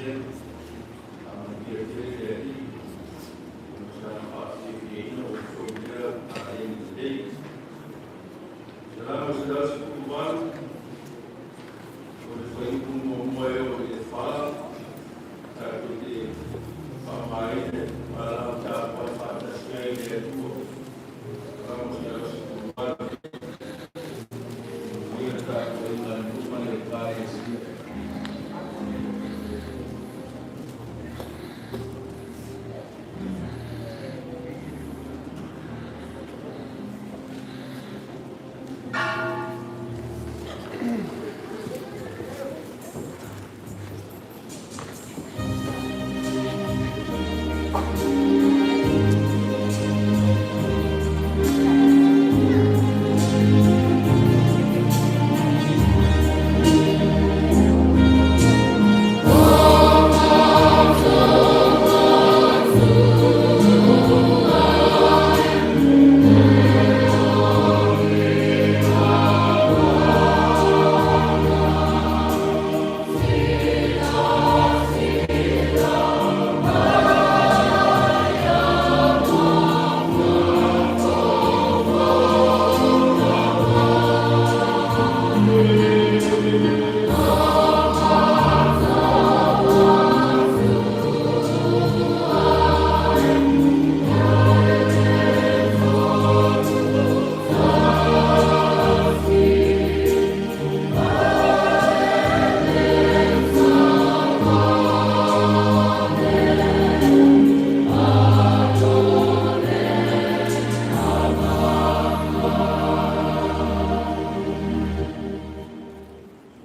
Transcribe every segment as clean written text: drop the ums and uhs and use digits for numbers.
Penisena. Faamanuia tele le Alii ona o sana faafiafiaina ua foi lea aiga lelei. Salamo 118, o le fuaiupu muamua e oo i le 4, tatou te faaaogaina valaau tapuai faatasi ai i le Atua. Salamo 118, manuia le tapuaiga a le nuu ma le Ekalesia.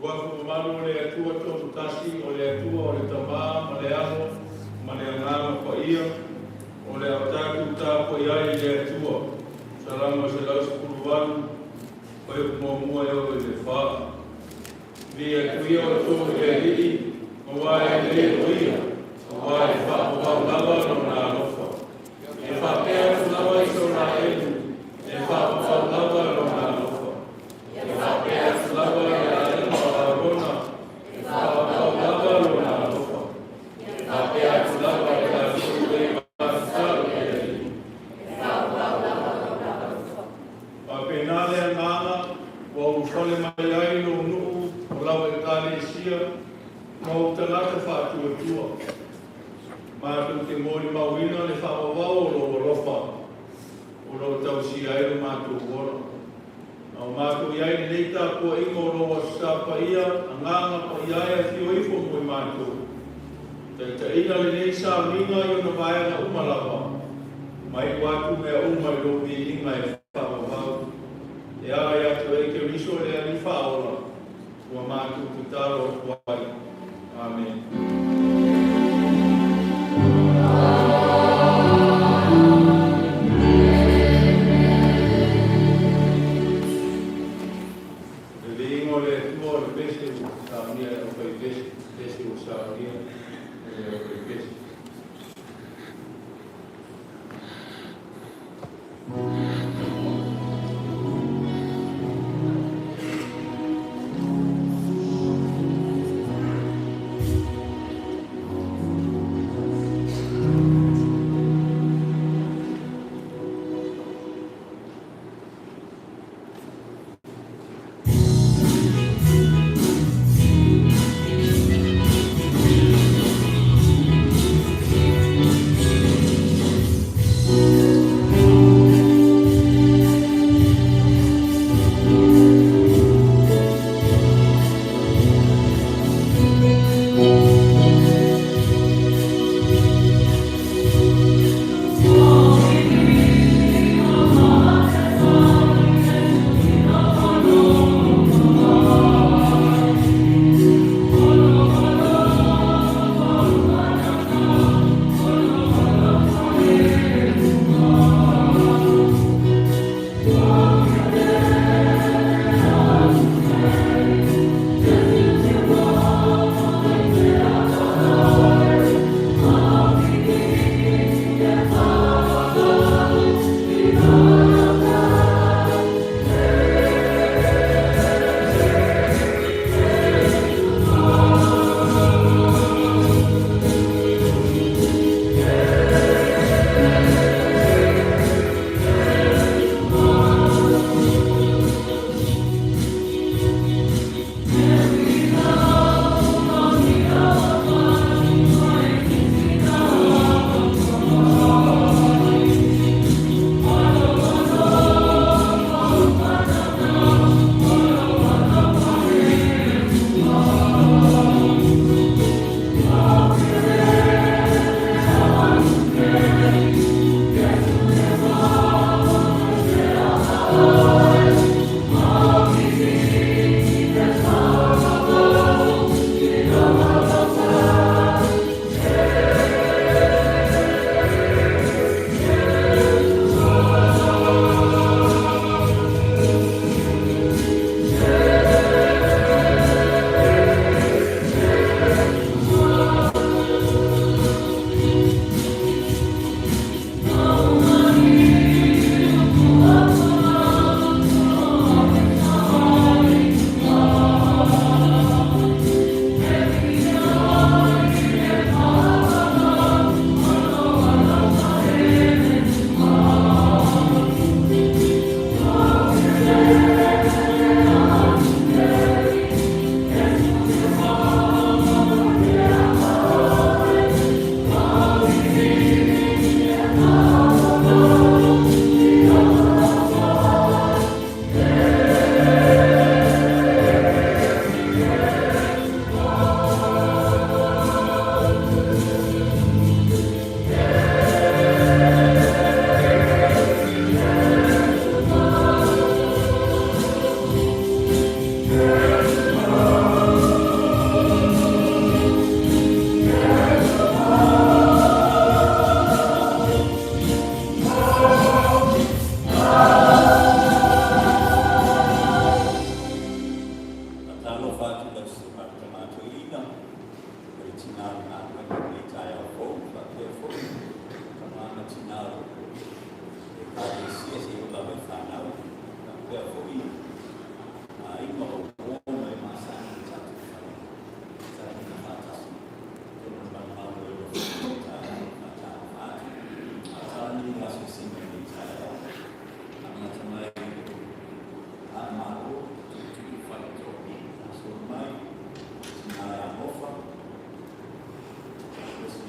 Uafu mamalu o le Atua Toatasi, o le Atua o le Tamā ma le Alo ma le Agaga Paia, o le a tatou tapuai ai i le Atua. Salamo 118, fuaiupu muamua e oo i le 4. Viia atu ia outou i le Alii, aua e lelei o Ia, aua e faavavau lava Lona alofa. E faapea atu lava Isaraelu, e faavavau lava Lona alofa. E faapea atu lava le aiga o Arona, e faavavau lava Lona alofa. E faapea atu lava i latou e matatau i le Alii. Faapena le agaga ua ulufale mai ai lou nuu o lau Ekalesia ma ou tagata faatuatua. Matou te molimauina le faavavau o lou alofa o lo o tausia ai lo matou ola. A o matou i ai i lenei tapuaiga o lou Aso Sa paia, Agaga Paia e afio ifo mo i matou. Taitaiina lenei sauniga i ona vaega uma lava, ma iu atu mea uma i lou viiga e faavavau. E ala ia te oe Keriso le Alii Faaola, ua matou tatalo atu ai. Amene. Le viiga o le Atua o le pese ua saunia e le aufaipese, pese ua saunia e le aufaipese.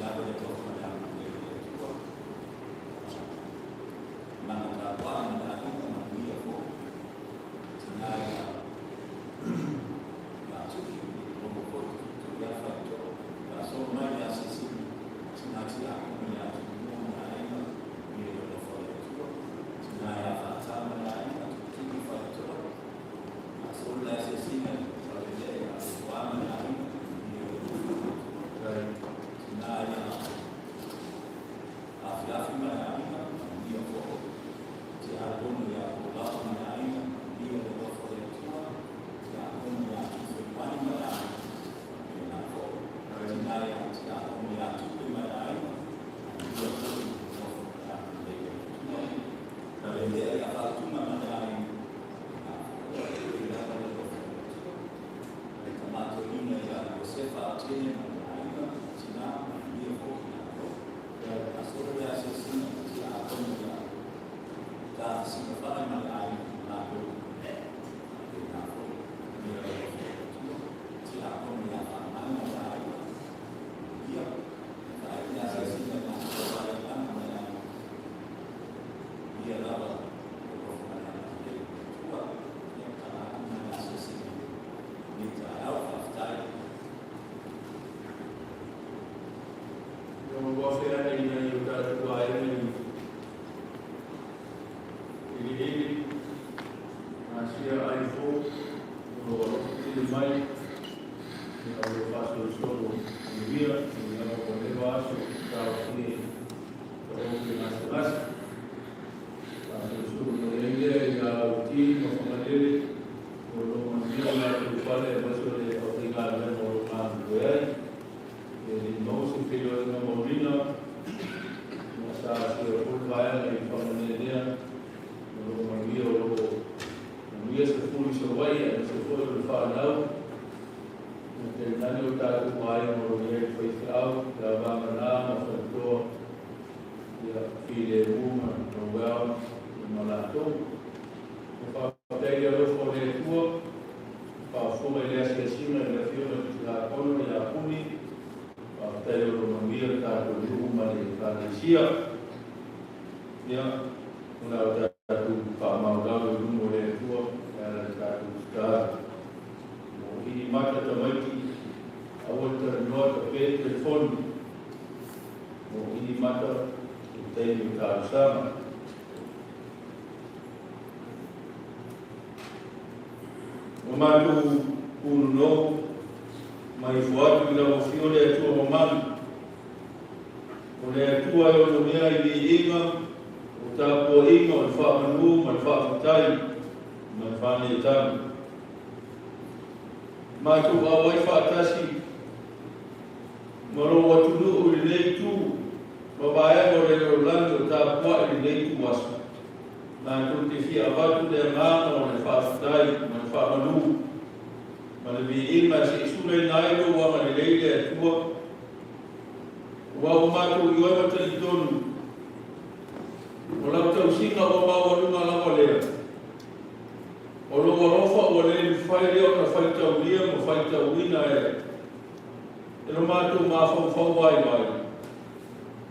lava le alofa ma le agalelei o le Atua. Malaga tapuai ma le aiga, manuia foi. Tina ia ia Tuki, logo foi Tuki ia Faitoa. Faasolo mai le asiasiga, tina Tiakono ia Tumua ma le aiga, manuia le alofa o le Atua. Tina ia Faata ma le aiga, Tukituki Faitoa. Faasolo le asiasiga i Falelee ia Lekoa ma le aiga, manuia le alofa o le Atua. Tina ia Afiafi ma le aiga, manuia foi. Tiakono ia Polao ma le aiga, manuia le alofa o le Atua. Tiakono ia Tuifeimai ma le aiga, faapena foi. Tina ia Tiakono ia Tupe ma le aiga, manuia foi le alofa ma le agalelei o le Atua. Falelee ia Faletuma ma le aiga, faapena foi. E lava le alofa o le Atua. Le tama toeaina ia Iosefa Atene ma le aiga, tina, manuia foi ia outou. Faasolo le asiasiga i Tiakono ia Tafasina Fale ma le aiga, latou faapena foi, manuia le alofa o le Atua. Tiakono ia Faamai ma le aiga, manuia. Faaiu le asiasiga i Matua Faleaana ma le aiga, manuia lava le alofa ma le agalelei o le Atua. Ia tala atu ma le asiasiga i lenei taeao, faafetai. Ia ua afe ane i nai o tatou aiga i Iliili, Asia ai fou, o lo alofa tele mai, ia o lo faasolosolo manuia, i lava ua leva aso taofia i taofi gasegase. Faasolosolo mai ai lea i Lauti ma Fagalele, o lo manuia o latou fale aemaise o le aufaigaluega o lo galulue ai. E le maua se feiloaiga maualina, ia sa asia foi le vaega i Fagalele lea, o lo manuia o lo manuia Sefulu i Savaii aemaise foi o le fanau. Ia tainane o tatou aiga o lo o i ai le faifeau, ia Vagana ma Faletoa, ia Filemu ma Noel ia ma latou. Ia faafetai i le alofa o le Atua, faafofoga i le asiasiga i le afioga i le Tiakono ia Puni, faafetai o lo manuia le tatou nuu ma le Ekalesia. Ia, o le a tatou faamaualalo i luma o le Atua e ala i le tatou tatalo. Mo i mata tamaiti, aua le talanoa tape telefoni. Mo i mata i le taimi o talosaga. O matou punonou ma ifo atu i lau afio le Atua mamalu. O le Atua e ono mea i viiga, o tapuaiga o le faamanu ma le faafetai ma le faaneetaga. Matou auai faatasi ma lou atunuu i lenei itu ma vaega o le lalolagi o tapuai i lenei ituaso. Matou te fia avatu le agaga o le faafetai ma le faamanu ma le viiga se'i sulaina ai lou agalelei le Atua. Ua o matou ioe ma talitonu, o lau tausiga ua maualuga lava lea. O lou alofa ua le mafai lea ona faitaulia ma faitauina e lo matou mafaufau vaivai.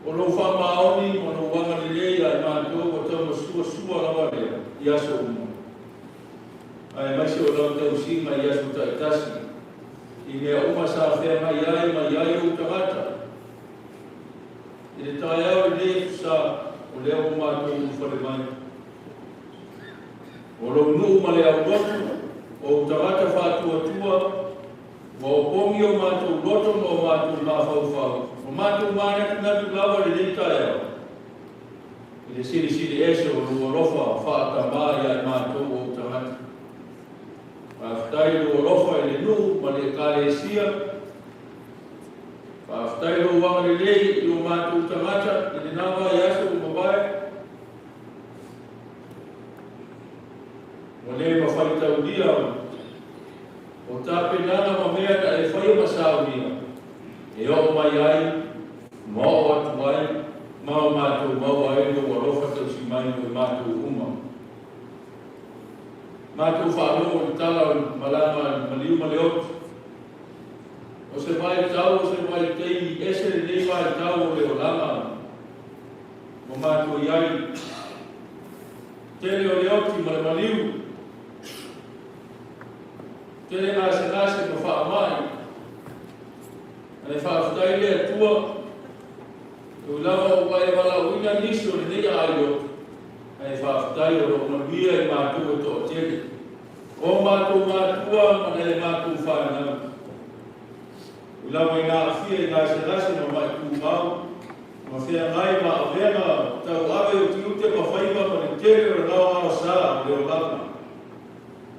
O lou faamaoni ma lou agalelei ia i matou ua taumasuasua lava lea i aso uma. Aemaise o lau tausiga i aso taitasi, i mea uma sa feagai ai ma i ai ou tagata. I le taeao lenei sa o lea ua matou ulufale mai. O lou nuu ma le aulotu, o ou tagata faatuatua, ua opogi o matou loto ma o matou mafaufau, o matou manatunatu lava lenei taeao, i le silisili ese o lou alofa faatamā ia i matou o ou tagata. Faafetai lou alofa i le nuu ma le Ekalesia. Faafetai lou agalelei i o matou tagata i lena vaiaso ua mavae. Ua le mafaitaulia o tapenaga ma mea na e faia ma saunia, e oo mai ai, ma oo atu ai, ma o matou maua ai lou alofa tausi mai mo i matou uma. Matou faalogo i le tala o le malaga a le maliu ma le oti. O se vaitau, o se vaitaimi ese lenei vaitau. matou i ai, tele o le oti ma le maliu, tele gasegase ma faamai. Ae faafetai le Atua, e ui lava ua e valaauina nisi o lenei aai lotu, ae faafetai o lo o manuia i matou e toatele, o matou matua ma nai a matou fanau. Ui lava ina aafia i gasegase ma mai tumau, ma feagai ma avega tauave o tiute ma faiva ma le tele o le gaogaosa o le olaga,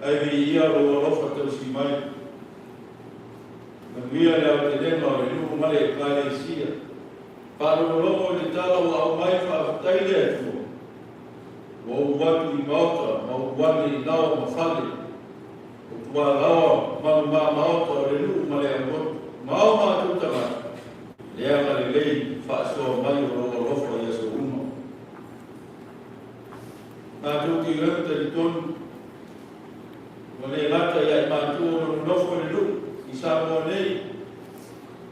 ae viia lou alofa tausi mai. Manuia le aotelega o le nuu ma le Ekalesia. Faalogologo i le tala ua aumai, faafetai le Atua. Ua ou atu i maota ma ou ane i laoa ma fale, o tualaoa manumamaota o le nuu ma le aulotu, ma o matou tagata, le agalelei faasoa mai o lou alofa i aso uma. Matou te ioe ma talitonu, ua le gata ia i matou o lo o nonofo i le nuu i Samoa nei,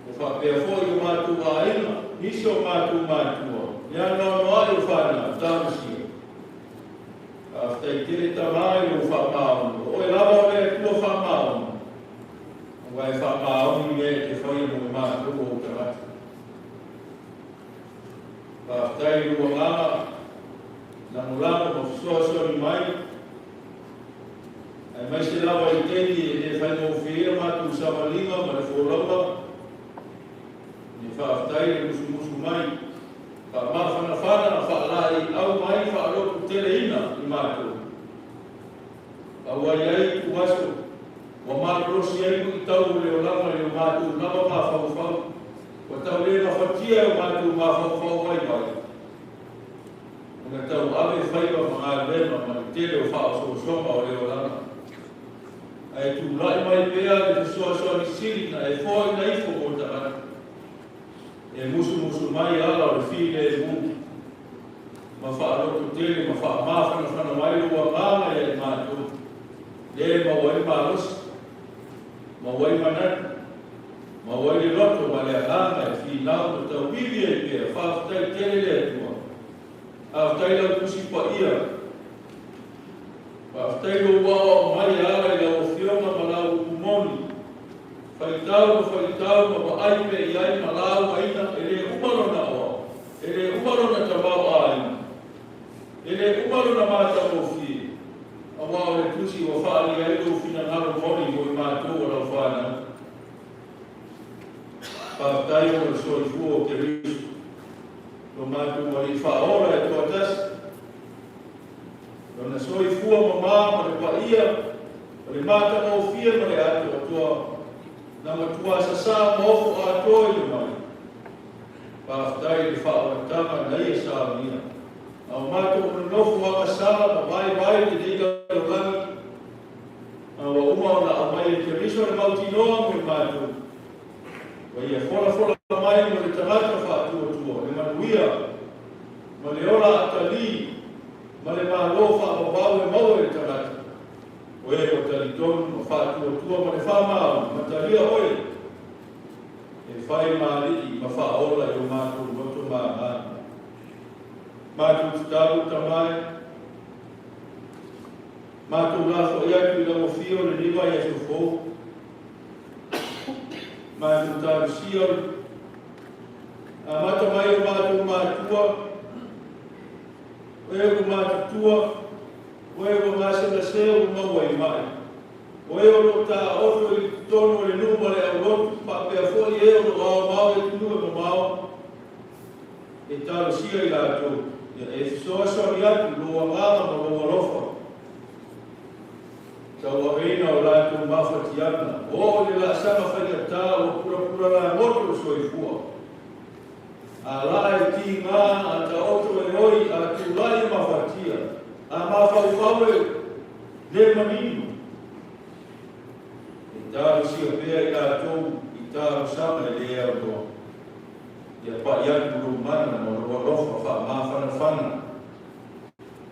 ua faapea foi o matou aiga, nisi o matou matua, le anoanoai o fanau talosia. Faafetai tele Tama i lou faamaoni, o oe lava o le Atua faamaoni, aua e faamaoni mea e te faia mo matou o ou tagata. Faafetai i lou agaga lagolago ma fesoasoani mai, aemaise lava i taimi e le faigofie ai matou savaliga ma le folauga. E faafetai le musumusu mai, faamafanafana, faalaeiau mai, faalototeleina i matou. Aua e i ai ituaso ua malolosi ai luitau o le olaga i o matou lava mafaufau, ua tau le gafatia e o matou mafaufau vaivai ona tauave faiva ma galuega ma le tele o faaosoosoga o le olaga. Ae tulai mai pea le fesoasoani sili na e foaina ifo mo tagata, e musumusu mai ala o le filemu, ma faalototele ma faamafanafana mai lou agaga ia i matou, lea e maua ai le malosi, maua ai manatu, maua ai le loto ma le agaga e finau ma tauivi ai pea. Faafetai tele le Atua. Faafetai lau Tusi Paia. Faafetai lou aoao mai e ala i lau Afioga ma lau upu moni. Faitau ma faitau ma vaai pea i ai ma laugaina, e le uma lona aoao, e le uma lona tamaoaiga, e le uma lona matagofie, aua o le tusi ua faaalia ai lou finagalo moni mo i matou o lau fanau. Faafetai ona o le soifua o Keriso, lo matou Alii faaola e toatasi, lona soifua mamā ma le paia, o le matagofie ma le atoatoa, na matua sasā ma ofo atoa i le mai. Faafetai i le faaolataga na ia saunia, a o matou nonofo agasala ma vaivai i lenei lalolagi, a ua uma ona aumai e Keriso le mautinoa mo i matou, ua ia folafola mai mo le tagata faatuatua le manuia ma le ola atalī ma le Malo faavavau e maua i le tagata, o e ua talitonu ma faatuatua ma le faamaoni ma talia oe e fai ma alii ma faaola i o matou loto ma agaga. Matou tatalo Tama e, matou lafoai atu i lau afio lenei vaiaso fou, matou talosia amata mai o matou matua, o e ua matutua, o e ua gasegasea ua maua i mai, o e o lo o taoto i totonu o le nuu ma le aulotu, faapea foi e o lo o aomao i atunuu e mamao, e talosia i latou, ia e fesoasoani atu lou agaga ma lou alofa, tauaveina o latou mafatiaga, o oo i le laasaga faigata ua pulapula lagoto le soifua, a laa e tiga, a taoto e oi, a tulai e mafatia, a mafaufau e le manino, e talosia pea i latou i talosaga e le aunoa. Ia pai atu lou mana ma lou alofa faamafanafana,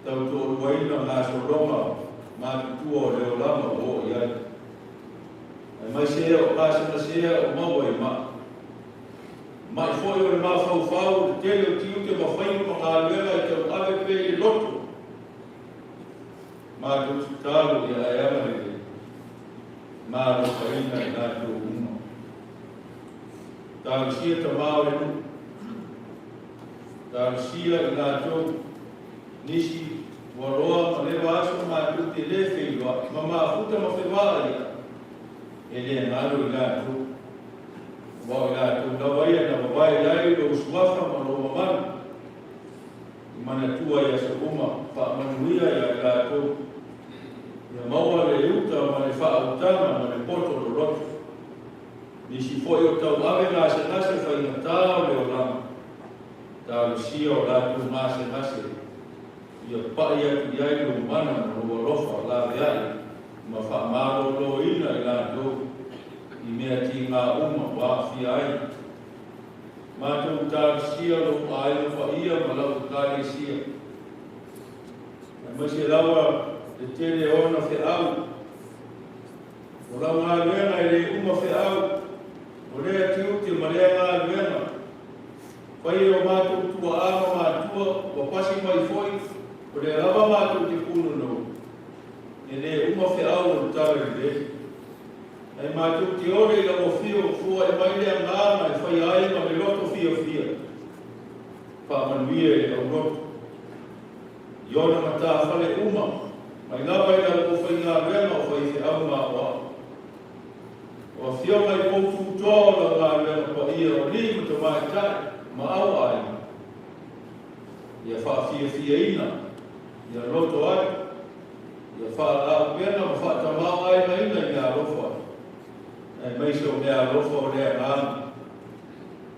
tautoaluaina gasologa matutua o le olaga ua oo i ai, aemaise ea o gasegasea o maua i maa. Ma'i foi o le mafaufau, le tele o tiute ma faiva ma galuega e tauave pea i le loto. Matou tatalo ia e agalelei ma alofaina i latou uma. Talosia tamā o le nuu. Talosia i latou nisi ua loa ma leva aso matou te lē feiloai ma mafuta ma fevaai ai, e le galo i latou, aua o i latou lava ia na vavae ai lou suafa ma lou mamalu i manatua i aso uma. Faamanuia ia i latou, ia maua le uta ma le faautaga ma le poto loloto. Nisi foi o tauave gasegase faigata o le olaga, talosia o latou gasegase, ia pa'i atu i ai lou mana ma lou alofa laveai ma faamalōlōina i latou i mea tigā uma ua aafia ai. Matou talosia lou aiga paia ma lau Ekalesia, aemaise lava le tele o ona feau. O lau galuega e lē uma feau, o lea tiute ma lea galuega. Fai e o matou tua'a ma matua ua pasi mai foi, o lea lava matou te punonou. E lē uma feau o le tala lelei. Ae matou te ole i lau afio, foai mai le agaga e faia ai ma le loto fiafia. Faamanuia i le aulotu i ona matafale uma, mai lava i lau aufaigaluega o faifeau ma aoao. O afioga i poututoa o lau galuega paia, o alii ma tamaitai ma auaiga, ia faafiafiaina, ia loto atu, ia faalaupega ma faatamaoaigaina i mea alofa, aemaise o mea alofa o le agaga,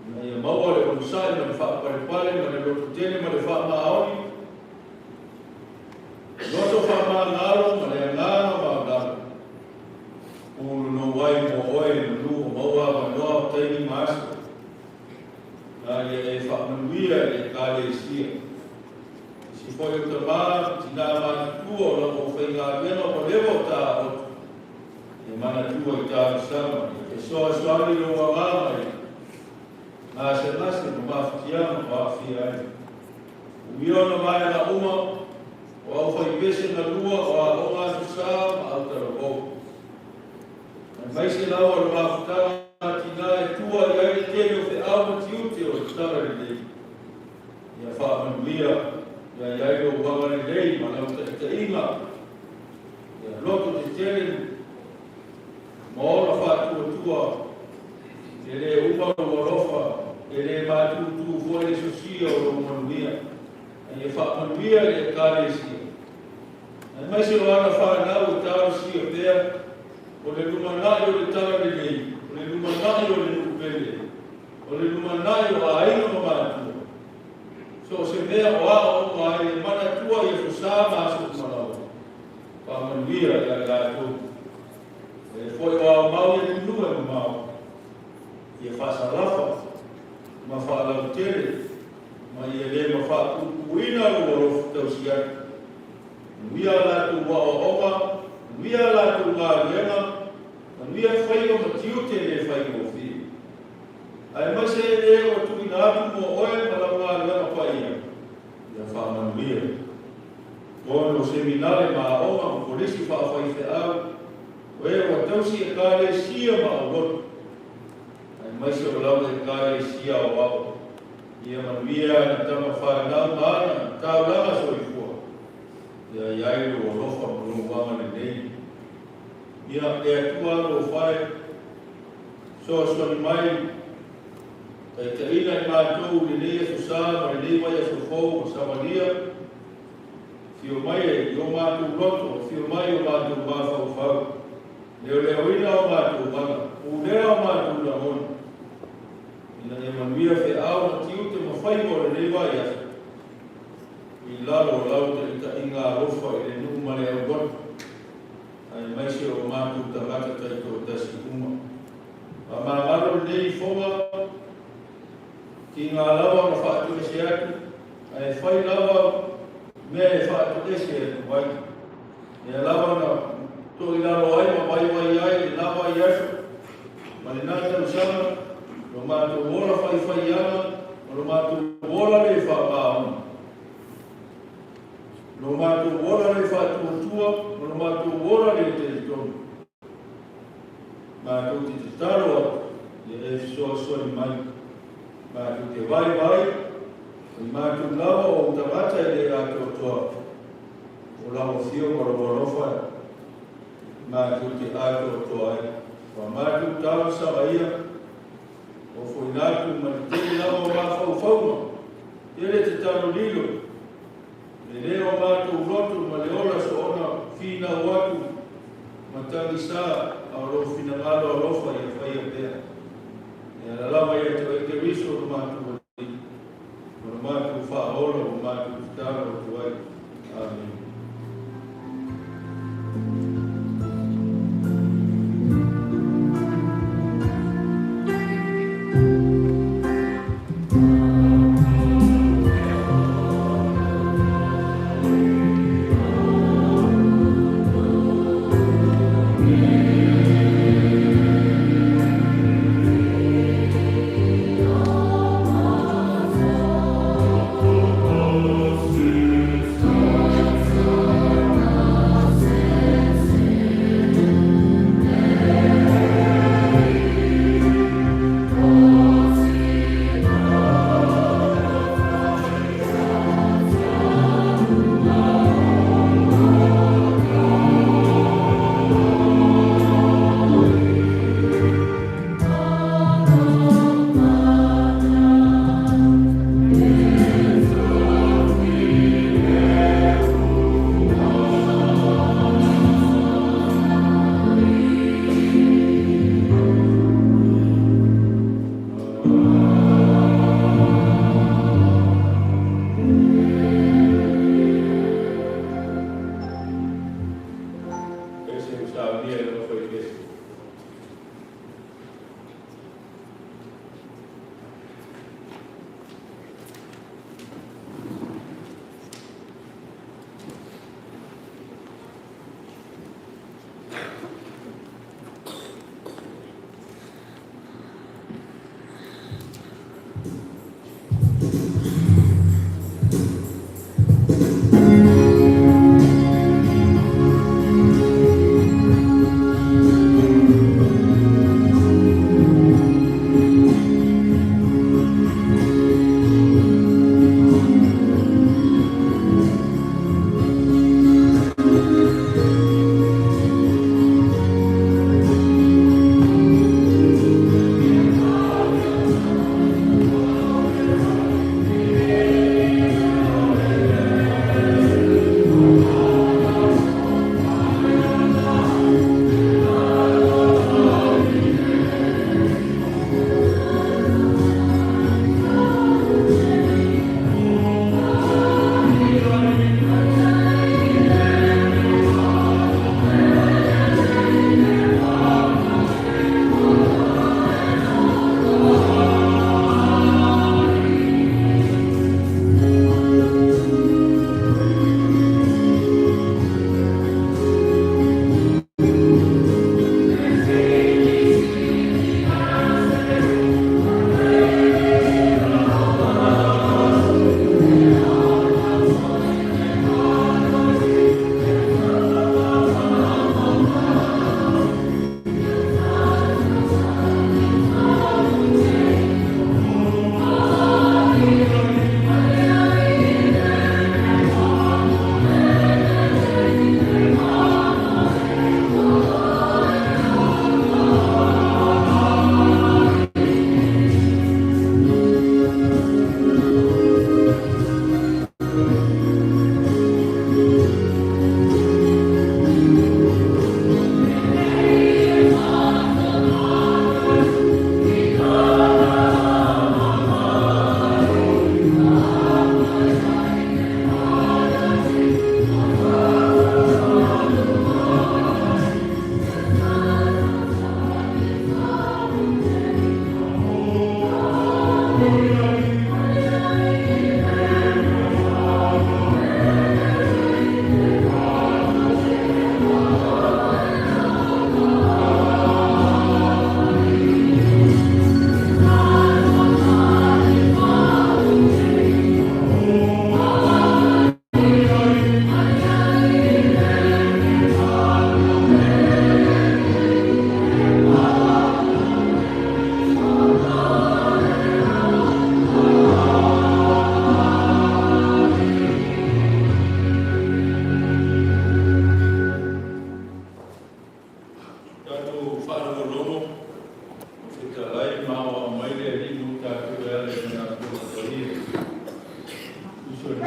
ina ia maua le onosai ma le faapalepale ma le lototele ma le faamaoni, loto faamagalo ma le agaga maualalo. Punonou ai mo oe manu o maua avanoa o taimi ma aso, na ia e faamanuia i le Ekalesia. Nisi foi o tamā ma tinā matutua o lau aufaigaluega ua leva o ta oto, ia manatua i talosaga, ia fesoasoani lou agaga i gasegase ma mafatiaga ua aafia ai. Uia ona vaega uma o aufaipese galua o aoga aso sa ma autalavou. Aemaise lava o le mafutaga a tinā e tua i ai le tele o feau ma tiute o le tala lelei. Ia faamanuia ia i ai lou agalelei ma lau taitaiga, ia loto tetele ma ola faatuatua, e lē uma lou alofa, e lē matutu foi le sosia o lou manuia. A ia faamanuia i le Ekalesia, aemaise o ana fanau e talosia pea, o le lumanai o le talalelei, o le lumanai o le nuu pele, o le lumanai o aiga ma matua. So o se mea o aoaoga ai e manatua i aso sa ma aso uma lava. Faamanuia ia i latou. E foi o aomau i atunuu e mamao, ia faasalafa ma faalautele ma ia lē ma faapuupuuina lou alofa tausi atu. Manuia a latou aoaoga, manuia a latou galuega, manuia faiva ma tiute e lē faigofie. Aemaise e lē ua tuuina atu mo oe ma lau galuega paia, ia faamanuia. Totonu o seminare ma aoga ma kolisi faafaifeau, o e ua tausi Ekalesia ma aulotu, aemaise o lau Ekalesia aoao, ia manuia ana tama fanau ma ana taulaga soifua, ia i ai lou alofa ma lou agalelei. Ia, le Atua alofa e, fesoasoani mai, taitaiina i matou i lenei aso sa ma lenei vaiaso fou ua savalia, afio mai e i o matou loto, afio mai i o matou mafaufau, leoleoina o matou aga, pulea o matou lagona, ina ia manuia feau ma tiute ma faiva o lenei vaiaso, i lalo o lau taitaiga alofa i le nuu ma le aulotu, aemaise o matou tagata taitoatasi uma. Faamagalo lenei ifoga, tiga lava ona faatoese atu, ae fai lava mea e faatoese atu ai. Lea lava na toilalo ai ma vaivai ai lena vaiaso ma lena tausaga, Lo matou ola faifaiaga ma lo matou ola le faamaoni. Lo matou ola le faatuatua ma lo matou ola le talitonu. Matou te tatalo atu, ia e fesoasoani mai. Matou te vaivai, o i matou lava o tagata e le atoatoa, o lau afio ma lou alofa matou te atoatoa ai. Ua matou talosaga ia, o foina atu ma le tele lava o mafaufauga, tele tatalo lilo, le leo o matou loto ma le ola soona finau atu ma tagisa a o lou finagalo alofa ia faia pea. E ala lava ia te oe Keriso lo matou Alii, ma lo matou faaola ua matou tatalo atu ai. Amene. Ese usaunia e alofa i Iesu.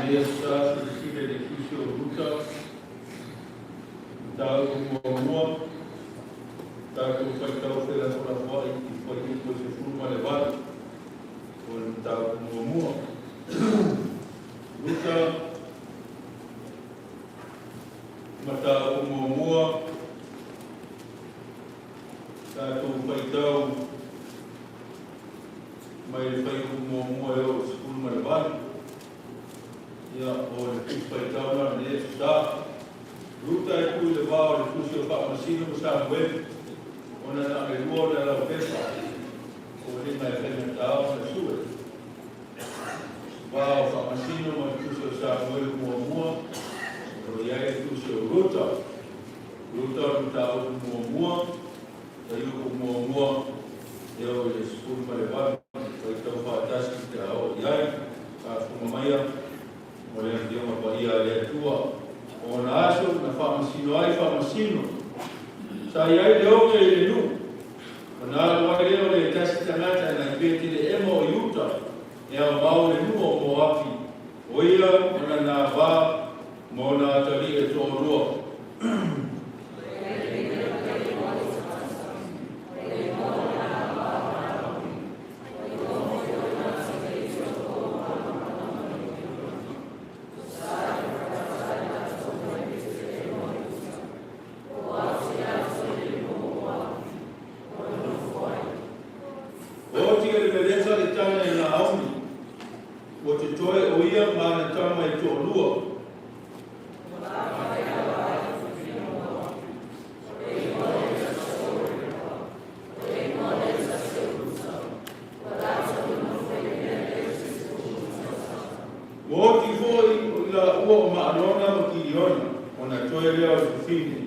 Lenei aso sa, silasila i le Tusi o Ruta, mataupu muamua, tatou faitau felafolafoai i fuaiupu e 18 o le mataupu muamua. Ruta, mataupu muamua, tatou faitau mai le fuaiupu muamua e oo i le 18. Ia, o le Tusi Faitau lena o lenei aso sa. Ruta e tu i le vā o le Tusi o Faamasino ma Samueli, ona na o le lua ona laupepa, o foliga e faigata ona sue. Va o Faamasino ma le Tusi o Samuelu muamua, o lo o i ai le Tusi o Ruta. Ruta o le mataupu muamua, fuaiupu muamua e oo i le 18. Faitau faatasi pe a oo i ai. Faafofoga maia mo le afioga paia a le Atua. O ona aso na faamasino ai faamasino, sa i ai le oge i le nuu, ona alu ai lea o le tasi tagata nai Petelehema o Iuta e aomao i le nuu o Moapi, o ia ma lana ava ma ona atalii e toalua. Oti Elimeleka le tane a Naomi, ua totoe o ia ma ana tama e toalua. Ua oti foi o i laua o Maalona ma Kiliona, ona toe lea o le fafine.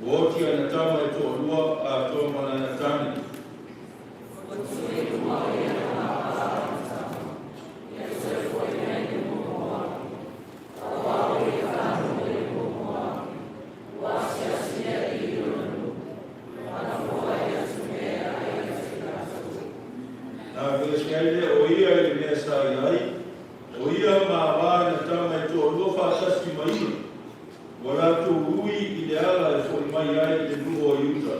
Ua oti ana tama e toalua atoa ma lana tane. Na aveese ai lea o ia i le mea sa i ai, o ia ma ana tama e toalua faatasi ma ia, ua latou ui i le ala e fo'i mai ai i le nuu o Iuta.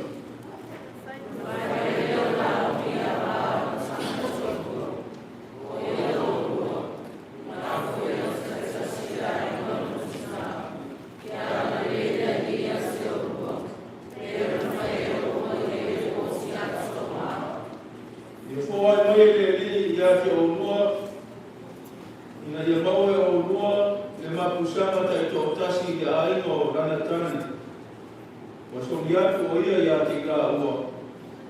Ia foai mai e le Alii ia te oulua, ina ia maua e oulua le mapusaga taitoatasi i le aiga o lana tane. Ua sogi atu o ia ia te i laua,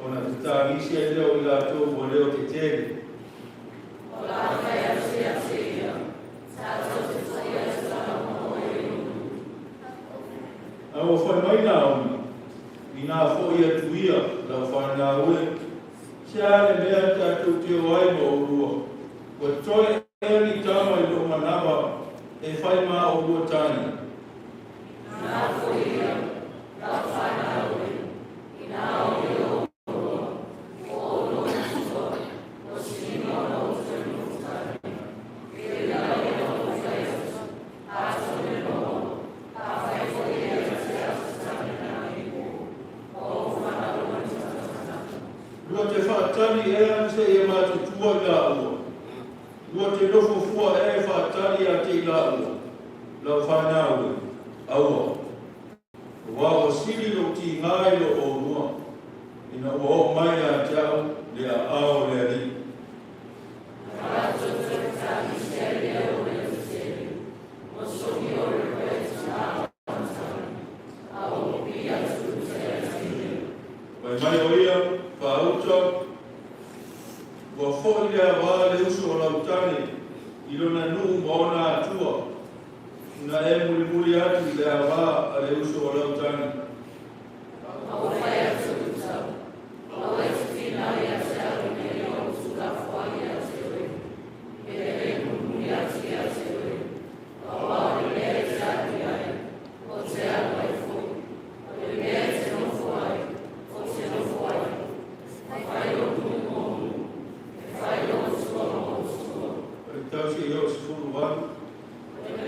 ona tatagisi ai lea o i latou ua leo tetele. A ua fai mai Naomi, Inā fo'i atu ia, lau fanau e, se a le mea tatou te o ai ma oulua? Ua toe ea ni tama i lou manava e fai ma oulua tane? Lua te faatali ea seia matutua i laua? Lua te nofo fua ea e faatali ia te i laua, lau fanau e? Aua. Aua ua sili lou tigā i lo oulua, ina ua oo mai ia te au le aao o le Alii. Fai mai o ia, Faauta, ua fo'i le avā le uso o lau tane i lona nuu ma ona atua, ina e mulimuli atu i le avā a le uso o lau tane. Faitau seia oo i le 18.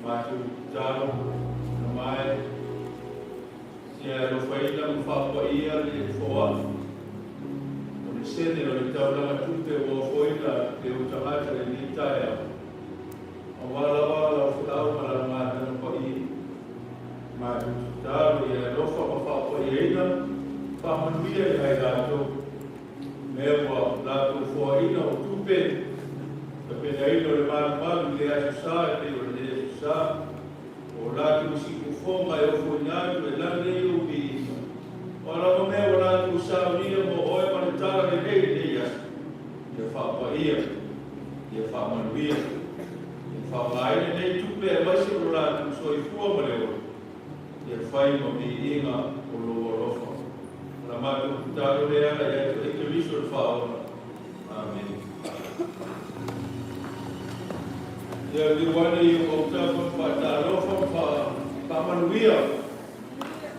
Matou tatalo na mai ia alofaina ma faapaia le foai o le sene o le taulaga tupe ua ofoina e ou tagata i lenei taeao, aua lava lau feau ma lau galuega paia. Matou tatalo ia alofa ma faapaiaina, faamanuia ia i latou mea ua latou foaina o tupe, tapenaina o le malumalu i le aso Sa e pei o lenei aso Sa, o latou siufofoga e ofoina atu e lagi nei ou viiga. O a lava mea ua latou saunia mo oe ma le tala lelei i lenei aso, ia faapaia, ia faamanuia, ia faaaogaina nei tupe aemaise o lo latou soifua ma le ola, ia fai ma viiga o lou alofa. O la matou tatalo lea ia te oe Keriso le Faaola. Amene. Ia liliu ane i ou autafa ma faatalofa ma faamanuia.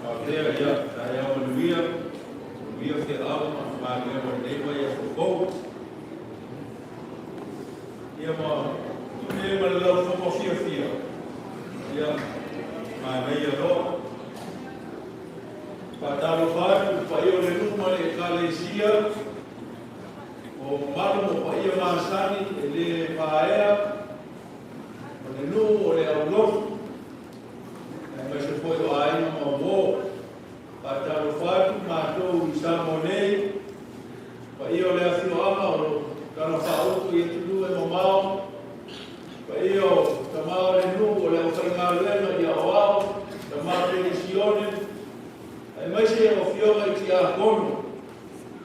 Faapea ia, taeao manuia, manuia feau ma galuega o lenei vaiaso fou. Ia ma tune ma le laufofoga fiafia. Ia, manaia loa. Faatalofa atu i le paia o le nuu ma le Ekalesia, o mamalu ma paia masani e le vaea, o le nuu o le aulotu, aemaise foi o aiga ma uo. Faatalofa atu matou i Samoa nei, paia o le afioaga o talafaauto i atunuu e mamao, paia o tama o le nuu o le aufaigaluega i aoao, tama penisione, aemaise o afioga i tiakono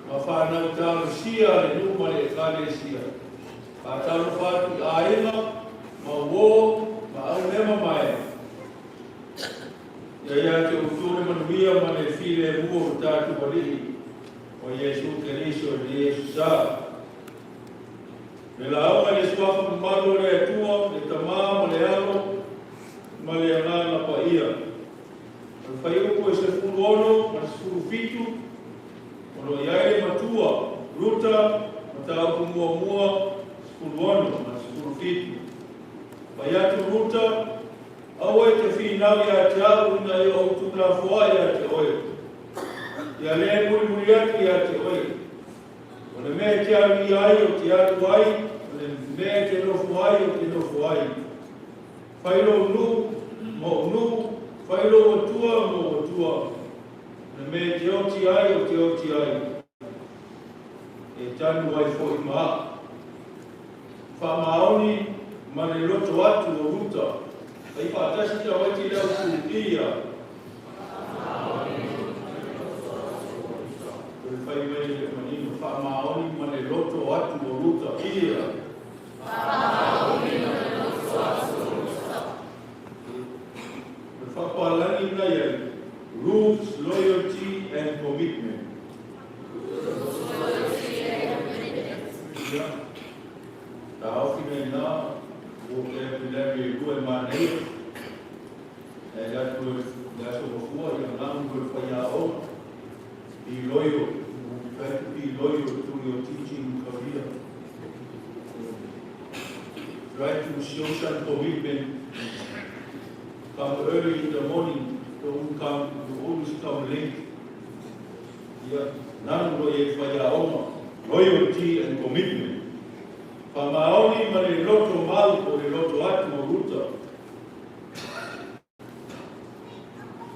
ma fanau talosia a le nuu ma le Ekalesia. Faatalofa atu i aiga ma uo ma aumeamamae. Ia ia te outou le manuia ma le filemu o lo tatou Alii o Iesu Keriso i lenei aso Sa. Le lauga i le suafa mamalu o le Atua, le Tama ma le Alo ma le Agaga Paia. O le fuaiupu e 16 ma le 17, o lo o i ai le matua Ruta, mataupu muamua 16 ma le 17. Fai atu Ruta, Aua e te finau ia te au ina ia ou tuulafoai ia te oe, ia le mulimuli atu ia te oe. O le mea e te alu i ai ou te alu ai, o le mea e te nofo ai ou te nofo ai. Fai lou nuu ma ou nuu, fai lou Atua ma ou Atua. O le mea e te oti ai ou te oti ai, e tanu ai foi ma au. Faamaoni ma le loto atu o Ruta, fai faatasi tamaiti le autu ia. Toe fai mai le manino, faamaoni ma le loto atu o Ruta ia. Faamaoni ma le loto atu o Ruta. O le faapalagi na i ai, Ruth's loyalty and commitment. Ruth's loyalty and commitment. Ia, taofi nei nā, vocabulary e lua e manaia. E le atu le aso mafua, ia ngamu ko le faiaoga. Be loyal. Try to be loyal to your teaching career. Try to show some commitment. Come early in the morning. Don't come, you always taulelei. Ia, nanu lo i ai le faiaoga, loyalty and commitment. Faamaoni ma le loto mau po o le loto atu o Ruta.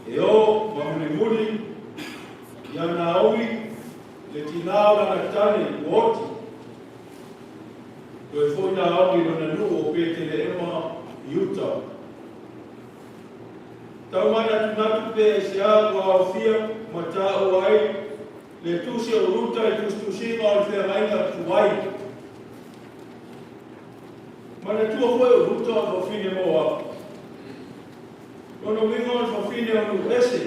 E o ma mulimuli ia Naomi le tinā o lana tane ua oti. Toe foi Naomi i lona nuu o Peteleema i Iuta. Tau manatunatu pe aisea ua aofia ma taua ai le tusi o Ruta i tusitusiga o le feagaiga tuai. Manatua foi o Ruta o le fafine Moapi. Lona uiga o le fafine o nuu ese.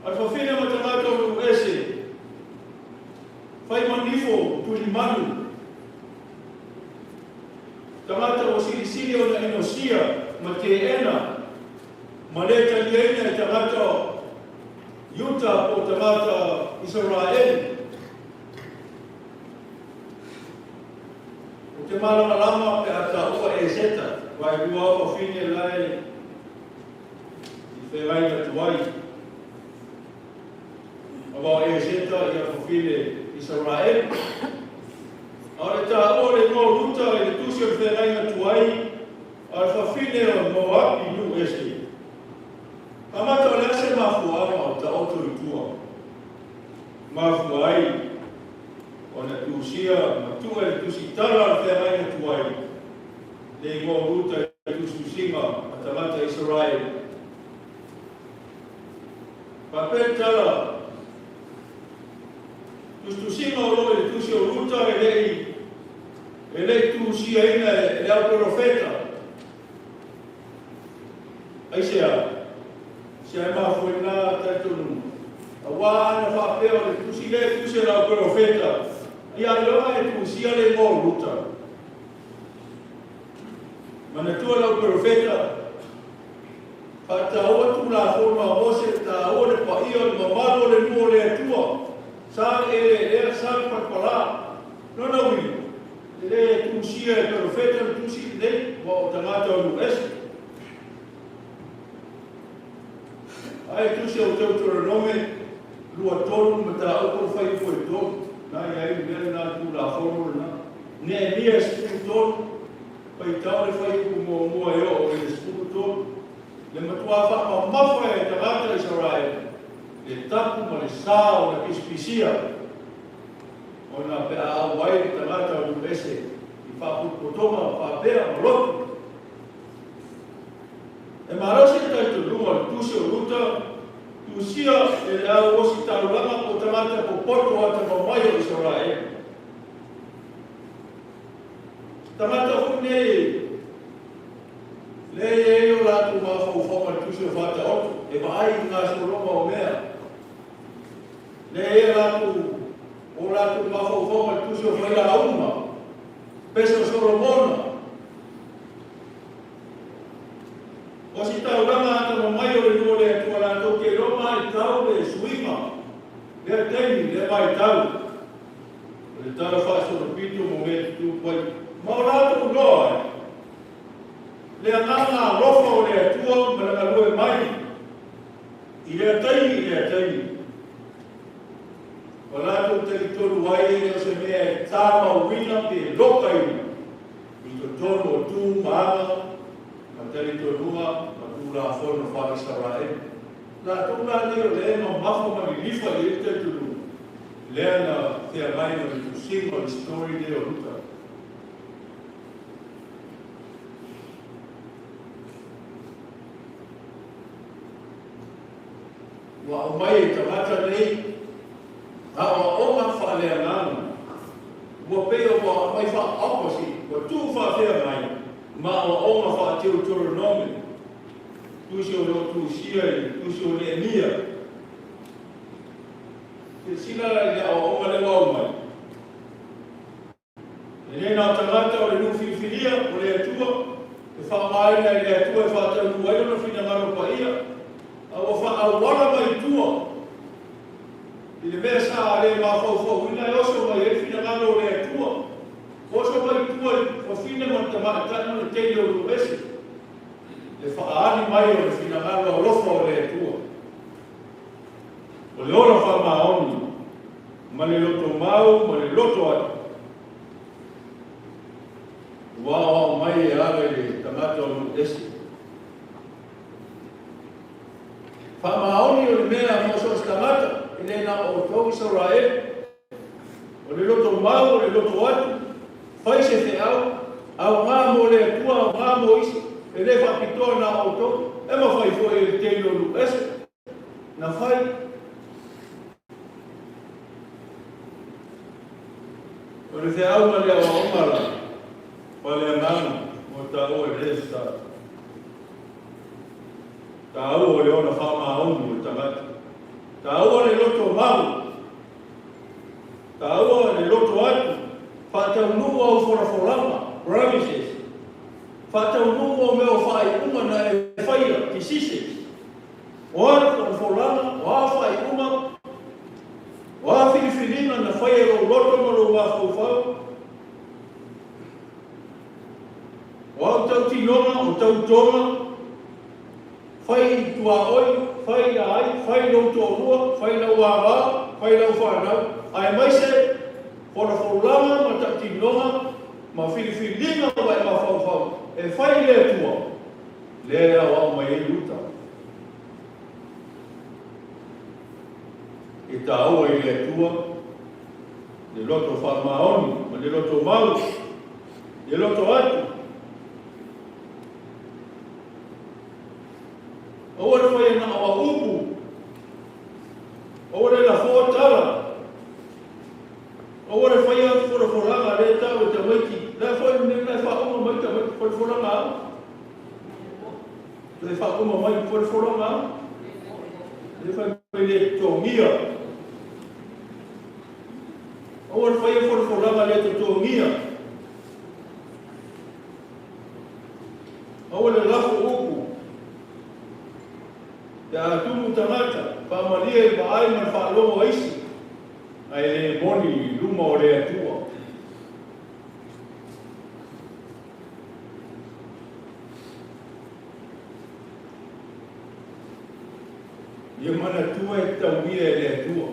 A o le fafine ma tagata o nuu ese, fai manifo, tulimanu. Tagata ua silisili ona inosia ma teena ma le taliaina e tagata Iuta po o tagata Isaraelu. Ou te malamalama pe a taua Eseta, aua e lua lava fafine la e i feagai atu ai. Aua o Eseta ia fafine Isaraelu. A o le taua o le igoa o Ruta i le tusi o le feagaiga tuai, a o le fafine o Moapi nuu ese. Amata o le a se mafuaaga o taoto i tua? Mafua ai ona tusia ma tua i le tusitala o le feagaiga tuai, le igoa o Ruta i tusitusiga a tagata Isaraelu. Faapea le tala, Tusitusiga o lo o i le tusi o Ruta e le i e le i tusiaina e le au perofeta. Aisea? Se ai mafua i lena talitonuga? Aua ana faapea o le tusi lea e tusi e le au perofeta, ia ailoga e tusia le igoa o Ruta. Manatua le au perofeta, faataua Tulafono a Mose, taua le paia o le mamalu o le nuu o le Atua, sa le eleelea, sa le palapala. Lona uiga, E le tusia e perofeta le tusi lenei, ua o tagata o nuu ese. Ae tusi o Teuteronome 23 mataupu le fuaiupu e 3, na i ai le mea lena, le Tulafono lena. Neemia 13, faitau le fuaiupu muamua e oo i le 13, le matua faamamafa e tagata Isaraelu le tapu ma le sa o na pisipisia. Ona pe a auai le tagata o nuu ese i faapotopotoga faapea ma loto. E malosi le talitonuga o le tusi o Ruta, tusia e le au ositaulaga po o tagata popoto atamamai o Isaraelu. Tagata foi nei lea e i ai o latou mafaufauga i le tusi o Faataoto, e vaai i gasologa o mea. Lea e latou, o latou mafaufauga i le tusi o Failauga, pese o Solomona. O si taulaga atamamai o le nuu o le Atua latou te iloa maitau le suiga, lea taimi, lea vaitau, o le tala faasolopito mo mea tutupu ai. Ma o latou iloa ai le agaga alofa o le Atua ma le galue mai I lea taimi i lea taimi, ua latou talitonu ai e le o se mea e tamauina pe lokaina i totonu o tu ma aga ma talitonuga ma Tulafono faa-Isaraelu. Latou la nei o lea e mamafa ma lilifa i ai le talitonuga, lea na feagai ma le tusiga o le story lea o Ruta. Ua aumai e tagata nei aoaoga faaleagaga, ua pei ua aumai faa-opposite, ua tuufaafeagai ma aoaoga faa-Deuteronome, tusi o lo o tusia i le tusi o Neemia. Silasila la i le aoaoga lea ua aumai. E le na o tagata o le nuu filifilia o le Atua e faaaogaina e le Atua e faataunuu ai lona finagalo paia, a ua faaauala mai i tua i le mea sa le mafaufauina e oso mai ai le finagalo o le Atua. Oso mai i tua i fafine ma le tamaitai ma le teine o nuu ese. Le faaali mai o le finagalo alofa o le Atua. O le ola faamaoni ma le lotomau ma le loto atu. Ua aoao mai e ala i le tagata o nuu ese. Faamaoni o le mea mo so o se tagata, e le na o outou Isaraelu. O le lotomau, o le loto atu, fai se feau, aoga mo le Atua, aoga mo isi, e le faapitoa na o outou, e mafai foi e le teine o nuu ese na fai. O le feau ma le aoaoga la faaleagaga ua taua i le sa. Taua o le ola faamaoni o le tagata. Taua le loto mau. Taua le loto atu. Faataunuu au folafolaga, promises. Faataunuu au mea o faaiuga na e faia, decisions. O a folafolaga, o a faaiuga, o a filifiliga na faia e lou loto ma lou mafaufau, o au tautinoga, o tautoga, fai i tuaoi, fai ia ai, fai lou toalua, fai lau ava, fai lau fanau, aemaise folafolaga ma tautinoga ma filifiliga ua e mafaufau e fai i le Atua, lea e aoao mai ai uta. E taua i le Atua le loto faamaoni ma le loto mau, le loto atu. Aua le faia na o au upu, aua le lafoa tala, aua le faia folafolaga lea e tau e tamaiti, la foi le mea e faauma mai tamaiti folafolaga au. Le faauma mai folafolaga au. Le fai mai le totogia. Aua le faia folafolaga le totogia. Aua le lafo upu. Pe a tumu tagata, faamalie i le vaai ma le faalogo a isi, ae le moni i luma o le Atua. Ia manatua e tauia e le Atua.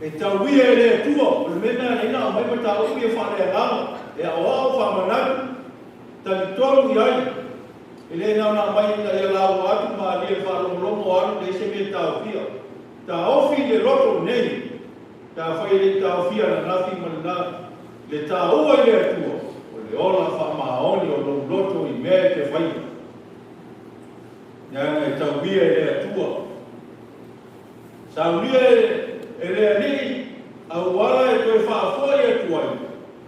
E tauia e le Atua, o le mea lena e ala ai ona aumai mataupu ia faaleagaga, e aoao, faamanatu, talitonu i ai. E le na ona aumai ina ia lauga atu malie i le faalogologo alu leai se mea e taofia. Taofi le loto nei, pe afai e le i taofia ananafi ma lena, le taua i le Atua, o le ola faamaoni o lou loto i mea e te faia. Leaga e tauia e le Atua. Saunia e le Alii auala e toe faafoi atu ai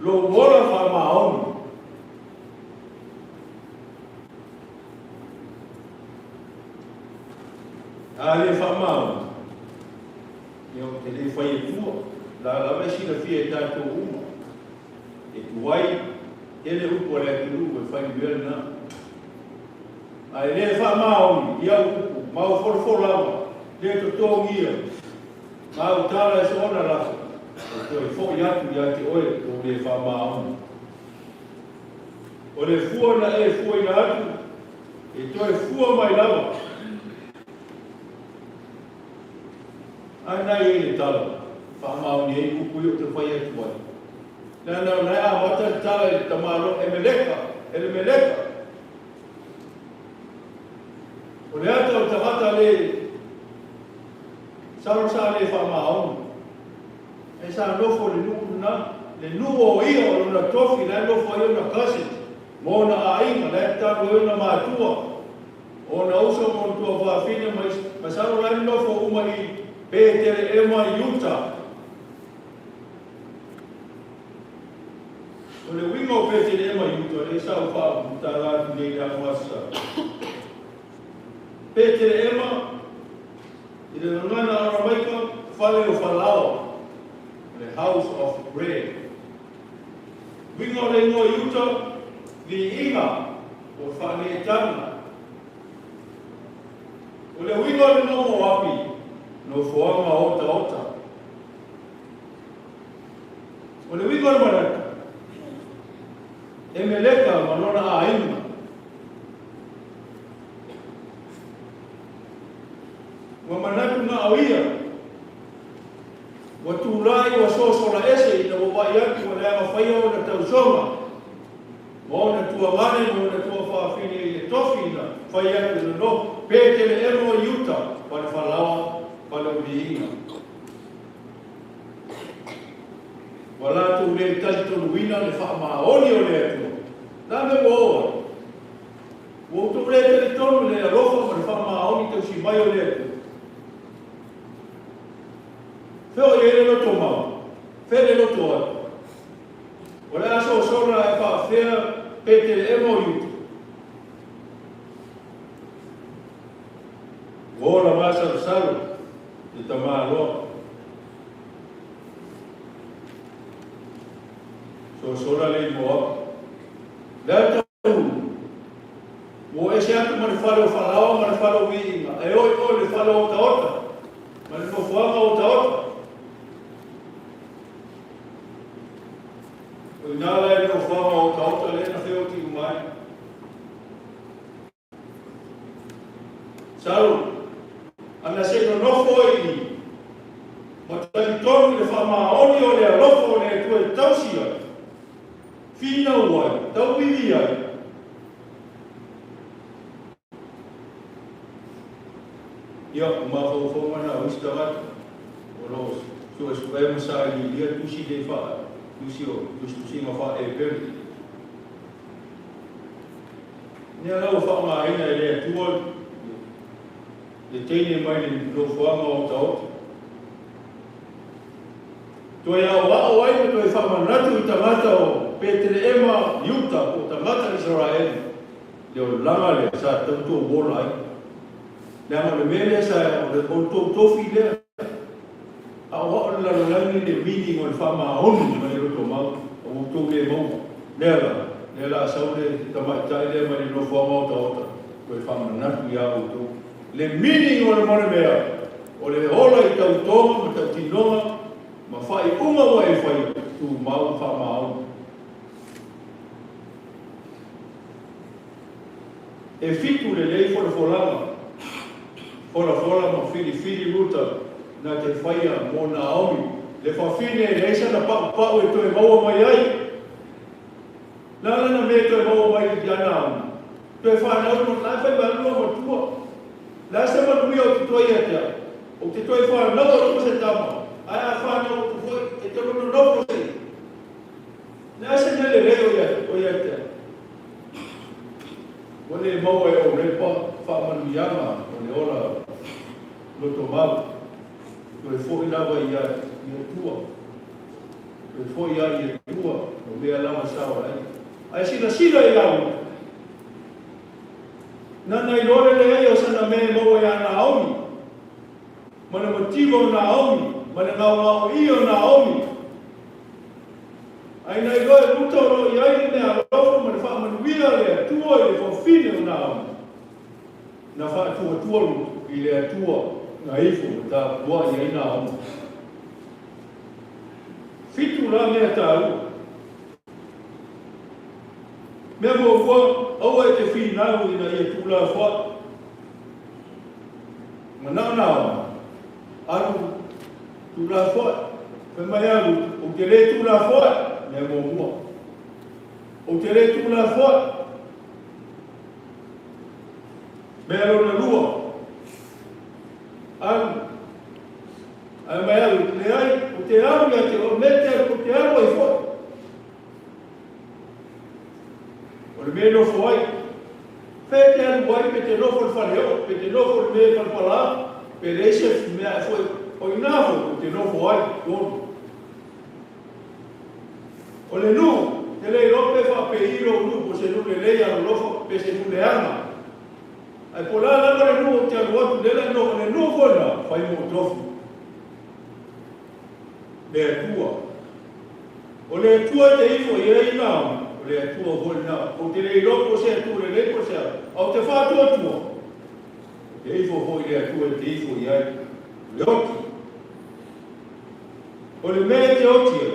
lou ola faamaoni. A le faamaoni, ia ou te le fai atua, la lava e silafia e tatou uma. E tuai tele upu a le atunuu e fai le mea lena. A e le faamaoni i au upu ma au folafolaga le totogia ma au tala e soona lafo, e toe foi atu ia te oe lou le faamaoni. O le fua na e fuaina atu, e toe fua mai lava. Ae na i ai le tala, faamaoni ai upu ia ou te fai atu ai. Leaga o la e amata le tala i le tamaloa Emeleka, Elemeleka. O le ata o le tagata le salo sa le faamaoni. Ae sa nofo i le nuu lena, le nuu o ia o lona tofi, la e nofo ai ona cousins ma ona aiga, la e tatalo ai ona matua, ona uso ma ona tuafafine ma isi. Masalo la e nonofo uma i Petelehema i Utah. O le uiga o Petelehema i Utah, lea sa ou faamatala atu nei i le aso Asa. Petelehema i le gagana Aramaika, fale o falaoa, o le house of bread. Uiga o le igoa i uta, viiga o le faaneetaga. O le uiga o le igoa Moapi, nofoaga otaota. O le uiga o le manatu, Emeleka ma lona aiga. Ua manatu na o ia, ua tulai ua sosola ese ina ua vaai atu ua leaga faia ona tausoga ma ona tuagane ma ona tuafafine i le tofi na fai atu e nonofo Peteleema o Iuta, fale falaoa, fale o viiga. Ua latou le talitonuina le faamaoni o le Atua. O le a le mea ua oo ai? Ua outou le talitonu i le alofa ma le faamaoni tausi mai o le Atua. Fea o i ai le loto mau? Fea le loto ai? O le a sosola ae faafefea Peteleema o Iuta? Ua ola masalosalo le tamaloa. Sosola le i Moapi. Le a taunuu? Ua ese atu ma le fale o Falaoa ma le fale o Viiga, e oi oe le fale o Otaota ma le nofoaga o Otaota. O i ina la i le nofoaga o Otaota lea na feoti uma ai. Sau, ana se i nonofo ai i i, ma talitonu i le faamaoni o le alofa o le Atua e tausi ai, finau ai, tauivi ai. Ia, o mafaufauga na o isi tagata o lo o suesuea ma sailiilia tusi nei faa, tusi o tusitusiga faa-Eperu. Lea la ua faaaogaina e le Atua le teine mai le nofoaga o otaota. Toe aoao ai ma toe faamanatu i tagata o Peteleema, Iuta po o tagata Isaraelu le olaga lea sa tautou ola ai. Leaga o le mea lea sa o le outou tofi lea. Aoao le lalolagi le meaning o le faamaoni ma le lotomau a ua outou le maua. Lea la, lea la a sau le tamaitai lea mai le nofoaga otaota toe faamanatu iā outou le meaning o le mea mea o le ola i tautoga ma tautinoga ma faaiuga ua e faia, tumau ma faamaoni. E fitu lelei folafolaga, folafola ma filifili Ruta na te faia mo Naomi, le fafine e leai sana paupau e toe maua mai ai. Na lana mea e toe maua mai ia Naomi, toe fanau le la e fai mai lua matua. Le a se manuia o te toe ia te au? Ou te toe fanau atu se tama, ae a fanau atu foi, e te nonofo se i. Le a se mea lelei o ia, o ia te au? Ua le maua e Orepa faamanuiaga o le ola lotomau, toe foi lava ia i Atua. Toe foi lava i Atua o mea lava sa ola ai. Ae silasila ia Ruta, nana iloa le leai o sana mea e maua iā Naomi, ma le mativa o Naomi, ma le gaogaoia o Naomi. Ae na iloa e Ruta o lo o i ai le meaalofa ma le faamanuia a le Atua i le fafine o Naomi. Na faatuatua Ruta i le Atua na ifo ma tapuai ai Naomi. Fitu la mea taua. Mea muamua, aua e te finau ina ia tuulafoai. Manao Naomi, alu tuulafoai. Fai mai a Ruta, ou te le tuulafoai. Mea muamua, ou te le tuulafoai. Mea lona lua, alu. Ae mai alu, leai, ou te alu ia te oe, me te alu, ou te alu ai foi. O le mea e nofo ai, fe te alu ai, pe te nofo i le fale oo, pe te nofo i le mea e palapala, pe leai se mea e foi, o i ina foi, ou te nofo ai, tonu. O le nuu, te le iloa pe faapei lou nuu, po o se nuu lelei alolofa, pe se nuu leaga. Ae po o le a lava le nuu ou te alu atu, lea la e nofo, le nuu foi lena, fai mo tofi. Le Atua. O le Atua e te ifo i ai Naomi, o le Atua foi lena. Ou te le iloa po o se Atua lelei po o se a, a ou te faatuatua, ou te ifo foi i le Atua e te ifo i ai. O le oti. O le mea e te oti ai,